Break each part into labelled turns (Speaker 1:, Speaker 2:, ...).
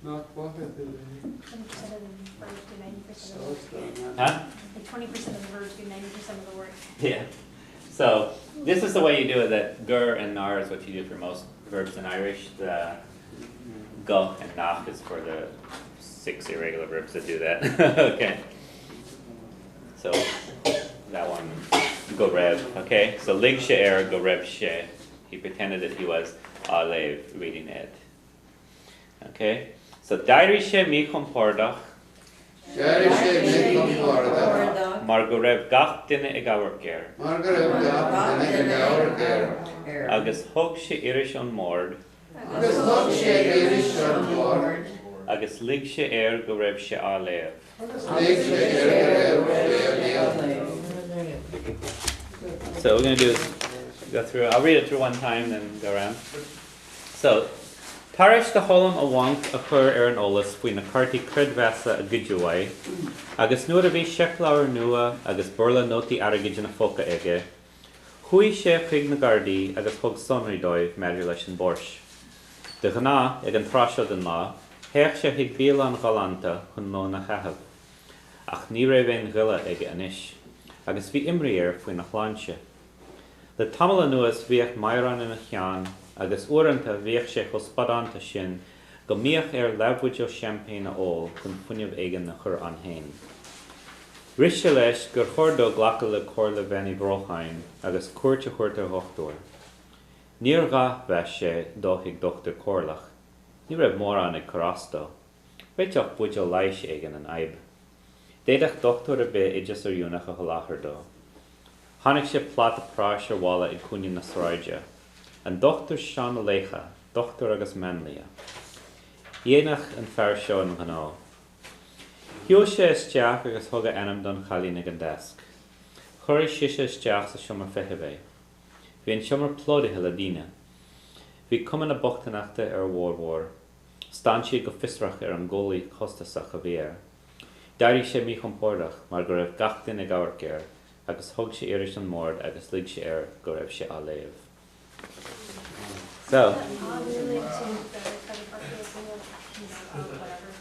Speaker 1: Nach mhaith é?
Speaker 2: 20% of the verbs do 90% of the work.
Speaker 3: Huh?
Speaker 2: Like 20% of the verbs do 90% of the work.
Speaker 3: Yeah. So this is the way you do it, that gur and nar is what you do for most verbs in Irish. The go and nach is for the 6 irregular verbs that do that. Okay. So that one, go raibh. Okay. So lig sé air, go raibh sé. He pretended that he was á léamh, reading it. Okay. So d'éirigh sé míchompordach.
Speaker 1: D'éirigh sé míchompordach.
Speaker 3: Mar go raibh gach duine ag amharc air.
Speaker 1: Mar go raibh gach duine ag amharc air.
Speaker 3: Agus thóg sé iris ón mbord.
Speaker 1: Agus thóg sé iris ón mbord.
Speaker 3: Agus lig sé air go raibh sé á léamh.
Speaker 1: Agus lig sé air go raibh sé á léamh.
Speaker 3: So what we're going to do is go through, I'll read it through one time then go around. So, tar éis do Cholm a bhanc a chur ar an eolas faoi na cártaí creidmheasa a goideadh uaidh, agus nuair a bhí seicleabhar nua agus burla nótaí airgid ina phóca aige, chuaigh sé chuig na Gardaí agus thug sonraí dóibh maidir leis an bPorsche. De ghnáth, ag an tráth seo den lá, théadh sé chuig bialann ghalánta chun lón a chaitheamh. Ach ní raibh aon ghoile aige anois, agus bhí imní air faoina shláinte. Le tamall anuas bhíodh meadhrán ina cheann agus uaireanta bhíodh sé chomh spadánta sin go mbíodh air leathbhuidéal seaimpéin a ól chun fuinneamh éigin a chur ann féin. Rith sé leis gur chóir dó glacadh le comhairle Bhean Uí Bhrolcháin agus cuairt a thabhairt ar dhochtúir. Níor ghá, mheas sé, dul chuig dochtúir comhairleach. Ní raibh mórán ag cur as dó. Réiteodh buidéal leighis éigin an fhadhb. D'fhéadfadh dochtúir ar bith oideas oiriúnach a sholáthar dó. Chonaic sé pláta práis ar bhalla ag cúinne na sráide. An Dochtúir Seán Ó Laocha, dochtúir agus máinlia. Dhéanfadh an fear seo an gnó. Shiúil sé isteach agus thug a ainm don chailín ag an deasc. Chóirigh sise isteach sa seomra feithimh é. Bhí an seomra plódaithe le daoine. Bhí cuma na bochtaineachta ar a bhformhór. Stán siad go fiosrach ar an gculaith chostasach a bhí air. D'éirigh sé míchompordach mar go raibh gach duine ag amharc air agus thóg sé iris ón mbord agus lig sé air go raibh sé á léamh. So.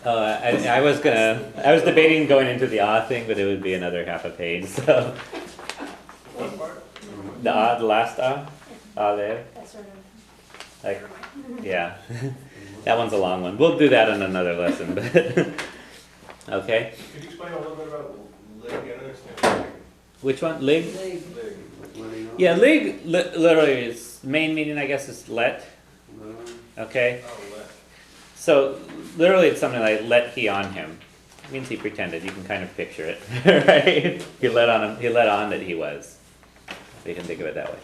Speaker 3: Oh, I, I was gonna, I was debating going into the ah thing, but it would be another half a page, so. The ah, the last ah, á léamh. Like, yeah, that one's a long one. We'll do that in another lesson. But okay.
Speaker 4: Could you explain a little bit about lig? I don't understand.
Speaker 3: Which one? Lig?
Speaker 4: Lig.
Speaker 3: Yeah, lig li literally is main meaning, I guess, is let. Okay.
Speaker 4: Oh, let.
Speaker 3: So literally, it's something like let he on him. It means he pretended. You can kind of picture it, right? He let on him. He let on that he was. You can think of it that way.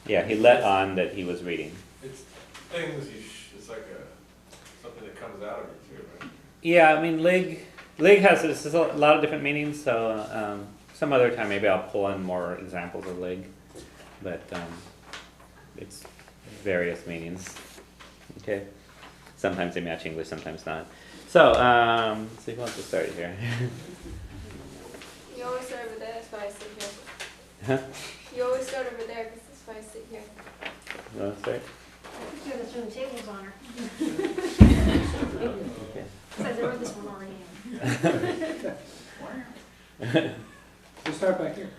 Speaker 3: Yeah, he let on that he was reading.
Speaker 4: It's things you. Sh- it's like a something that comes out of you too, right?
Speaker 3: Yeah, I mean, lig, lig has this is a lot of different meanings. So um, some other time maybe I'll pull in more examples of lig, but um, it's various meanings. Okay, sometimes they match English, sometimes not. So um, let's see who wants to start here.
Speaker 5: You always start over there. That's why I sit here.
Speaker 3: Huh?
Speaker 5: You always start over there because that's why I sit here.
Speaker 3: You want to start?
Speaker 2: I think you're gonna turn the tables on her.
Speaker 3: Okay.
Speaker 2: Besides, I wrote this one already.
Speaker 1: We start back here.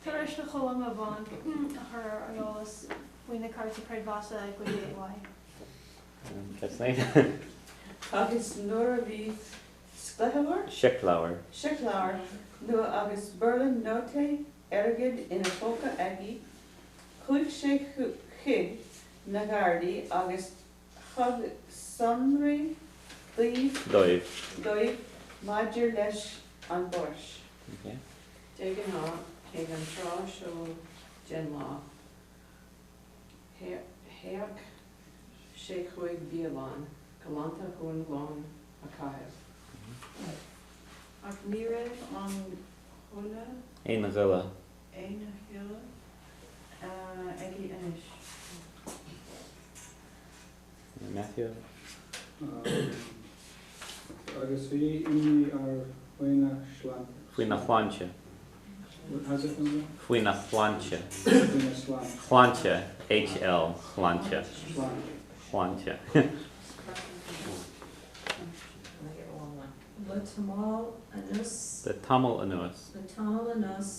Speaker 2: Tar éis do Cholm a bhanc a chur ar an eolas faoi na cártaí creidmheasa a goideadh uaidh.
Speaker 3: Kathleen?
Speaker 6: Agus nuair a bhí scleabhar?
Speaker 3: Seicleabhar.
Speaker 6: Seicleabhar nua agus burla nótaí airgid ina phóca aige, chuaigh sé chuig na Gardaí agus thug sonraí daoibh
Speaker 3: Dóibh.
Speaker 6: dóibh maidir leis an bPorsche.
Speaker 3: Okay.
Speaker 7: De ghnáth, ag an tráth seo den lá, théadh sé chuig bialann galánta chun lón a chaitheamh.
Speaker 8: Ach ní raibh an goile
Speaker 3: Aon ghoile.
Speaker 8: aon ghoile aige anois.
Speaker 3: Matthew?
Speaker 1: Agus bhí imní air faoina shláinte.
Speaker 3: Faoina shláinte.
Speaker 1: How's it going?
Speaker 3: Faoina shláinte.
Speaker 1: Faoina sláinte.
Speaker 3: Shláinte. H L. Shláinte.
Speaker 1: Sláinte.
Speaker 3: Shláinte.
Speaker 8: Le tamall anuas.
Speaker 3: Le tamall anuas.
Speaker 8: Le tamall anuas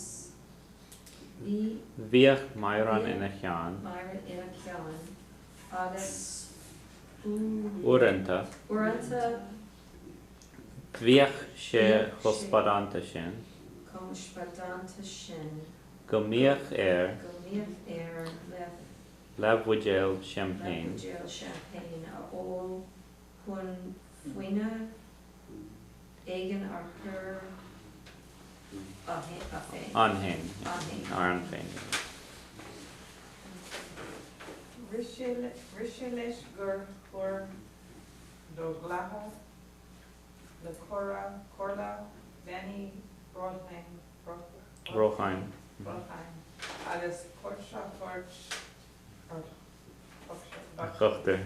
Speaker 8: bhí.
Speaker 3: Bhíodh Myron ina cheann.
Speaker 8: Myron ina cheann agus
Speaker 3: Uaireanta.
Speaker 8: Uaireanta.
Speaker 3: Bhíodh sé chomh spadánta sin.
Speaker 8: Chomh spadánta sin.
Speaker 3: Go mbíodh air.
Speaker 8: Go mbíodh air
Speaker 3: leathbhuidéal seaimpéin.
Speaker 8: Leathbhuidéal seaimpéin a ól chun foighne éigin a chur
Speaker 3: Ann féin. Ar an féin.
Speaker 9: Rith sé leis gur chóir dó glacadh le comhairle Bhean Uí
Speaker 3: Bhrolcháin.
Speaker 9: Agus cuairt a thabhairt ar
Speaker 3: dhochtúir.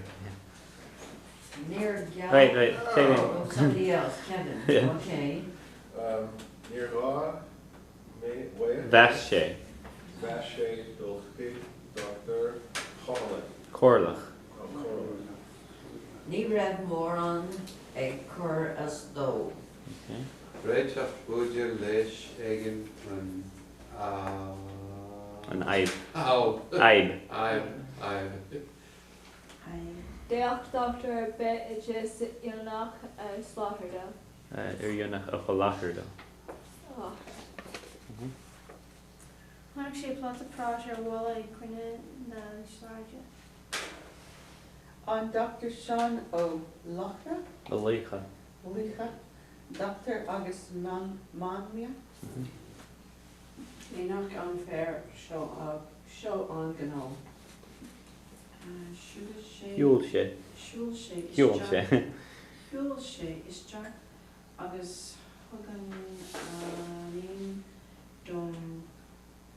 Speaker 10: Níor gheall.
Speaker 3: Wait, wait, Kevin.
Speaker 10: Oh, somebody else, Kevin,
Speaker 3: Yeah.
Speaker 10: okay.
Speaker 4: Níor ghá mé
Speaker 3: Mheas sé.
Speaker 4: Mheas sé dul chuig dochtúir Chomhairleach.
Speaker 3: Comhairleach.
Speaker 4: Oh, Comhairleach.
Speaker 10: Ní raibh mórán ag cur as dó.
Speaker 3: Okay.
Speaker 11: Réiteach buidéal leighis éigin an
Speaker 3: An fhadhb.
Speaker 11: Fhadhb.
Speaker 3: Fhadhb.
Speaker 11: Fhadhb.
Speaker 5: D'fhéach dochtúir ar bith oideas oiriúnach a sholáthar dó.
Speaker 3: Oiriúnach a sholáthar dó.
Speaker 2: Chonaic sé pláta práis ar bhalla ag cúinne na sráide.
Speaker 6: An Dochtúir Seán Ó Laoire.
Speaker 3: Ó Laocha.
Speaker 6: Laocha, dochtúir agus máinlia.
Speaker 7: Ní nach an fear seo seo an gnó.
Speaker 8: Siúil sé.
Speaker 3: Shiúil sé.
Speaker 8: Shiúil sé
Speaker 3: Shiúil sé.
Speaker 8: isteach. Shiúil sé isteach agus thug an cailín don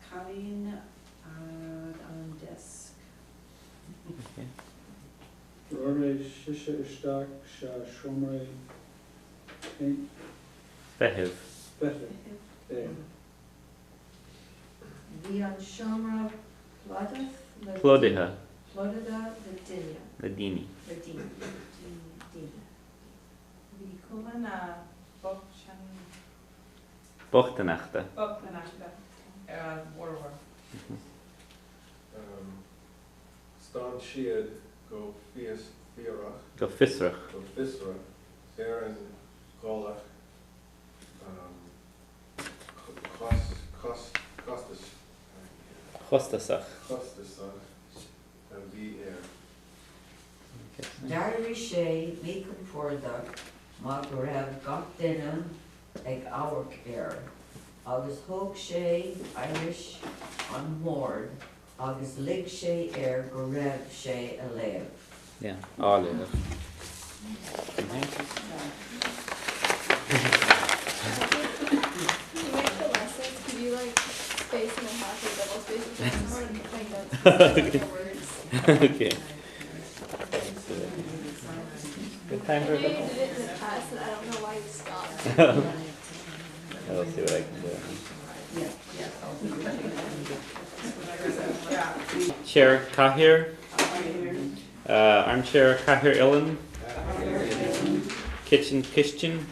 Speaker 8: chailín ag an deasc.
Speaker 1: Rith sise isteach sa seomra
Speaker 3: Feithimh.
Speaker 1: feithimh. É.
Speaker 8: Bhí an seomra plódaithe le
Speaker 3: Plódaithe.
Speaker 8: Plódaithe le duine.
Speaker 3: Le daoine.
Speaker 8: Le daoine. Daoine.
Speaker 9: Bhí cuma na
Speaker 3: Bochtaineachta.
Speaker 9: bochtaineachta ar a bhformhór.
Speaker 4: Stán siad go fiosrach.
Speaker 3: Go fiosrach.
Speaker 4: Go fiosrach ar an gcomhlacht
Speaker 3: Chostasach.
Speaker 4: Costasach a bhí air.
Speaker 10: D'éirigh sé míchompordach mar go raibh gach duine ag amharc air, agus thóg sé iris ón mbord agus lig sé air go raibh sé á léamh.
Speaker 3: Yeah, á léamh.
Speaker 5: Can you make the lessons? Could you like space and a half or double space it somewhere and make my notes okay. words?
Speaker 3: Okay. Good time
Speaker 5: I
Speaker 3: for
Speaker 5: know
Speaker 3: a
Speaker 5: you
Speaker 3: couple.
Speaker 5: did it in the past, and I don't know why you stopped.
Speaker 3: I'll see what I can do. Chair Cathaoir, armchair Cathaoir Uilleann, kitchen Kistin,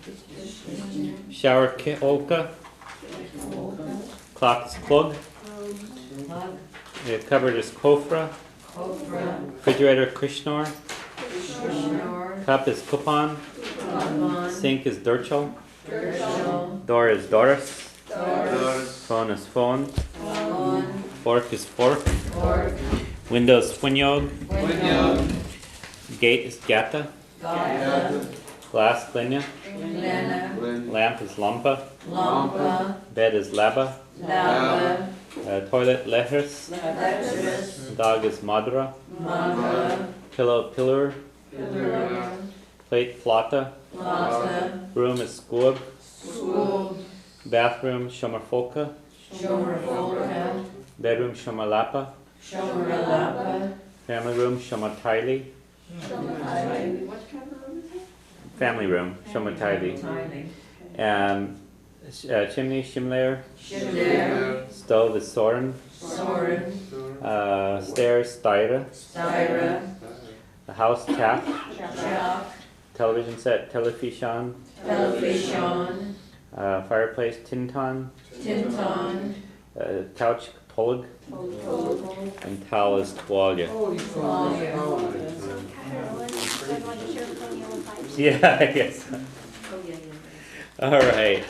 Speaker 3: shower Folcadh, clock is Clog,
Speaker 10: Plug,
Speaker 3: the cupboard is Cófra,
Speaker 10: Cófra,
Speaker 3: refrigerator Cuisneoir,
Speaker 10: Cuisneoir,
Speaker 3: cup is Cupán,
Speaker 10: Cupán,
Speaker 3: sink is Doirteal,
Speaker 10: Doirteal,
Speaker 3: door is Doras,
Speaker 10: Doras,
Speaker 3: phone is Fón,
Speaker 10: Fón,
Speaker 3: fork is fork,
Speaker 10: Fork,
Speaker 3: window is Fuinneog,
Speaker 10: Fuinneog,
Speaker 3: gate is Geata,
Speaker 10: Geata,
Speaker 3: glass Gloine,
Speaker 10: Gloine,
Speaker 3: lamp is Lampa,
Speaker 10: Lampa,
Speaker 3: bed is Leaba,
Speaker 10: Leaba,
Speaker 3: toilet Leithreas,
Speaker 10: Leithreas,
Speaker 3: dog is Madra,
Speaker 10: Madra,
Speaker 3: pillow Piliúr,
Speaker 10: Piliúr,
Speaker 3: plate Pláta,
Speaker 10: Pláta,
Speaker 3: broom is Scuab,
Speaker 10: Scuab,
Speaker 3: bathroom Seomra Folctha,
Speaker 10: Seomra Folctha,
Speaker 3: bedroom Seomra Leapa,
Speaker 10: Seomra Leapa,
Speaker 3: family room Seomra Teaghlaigh,
Speaker 7: What kind of room is it?
Speaker 3: family room Seomra Teaghlaigh, chimney Simléar,
Speaker 10: Simléar,
Speaker 3: stove is Sorn,
Speaker 10: Sorn,
Speaker 3: stairs Staighre,
Speaker 10: Staighre,
Speaker 3: the house Teach,
Speaker 10: Teach,
Speaker 3: Television set, teilifíseán.
Speaker 10: Teilifíseán.
Speaker 3: Fireplace, tinteán.
Speaker 10: Tinteán.
Speaker 3: Couch, tolg.
Speaker 10: Tolg.
Speaker 3: And towel is toalha.
Speaker 2: So Catherine Owen, I'd like to share colonial pipes.
Speaker 3: Yeah, I guess.
Speaker 8: Oh, yeah, yeah.
Speaker 3: All right.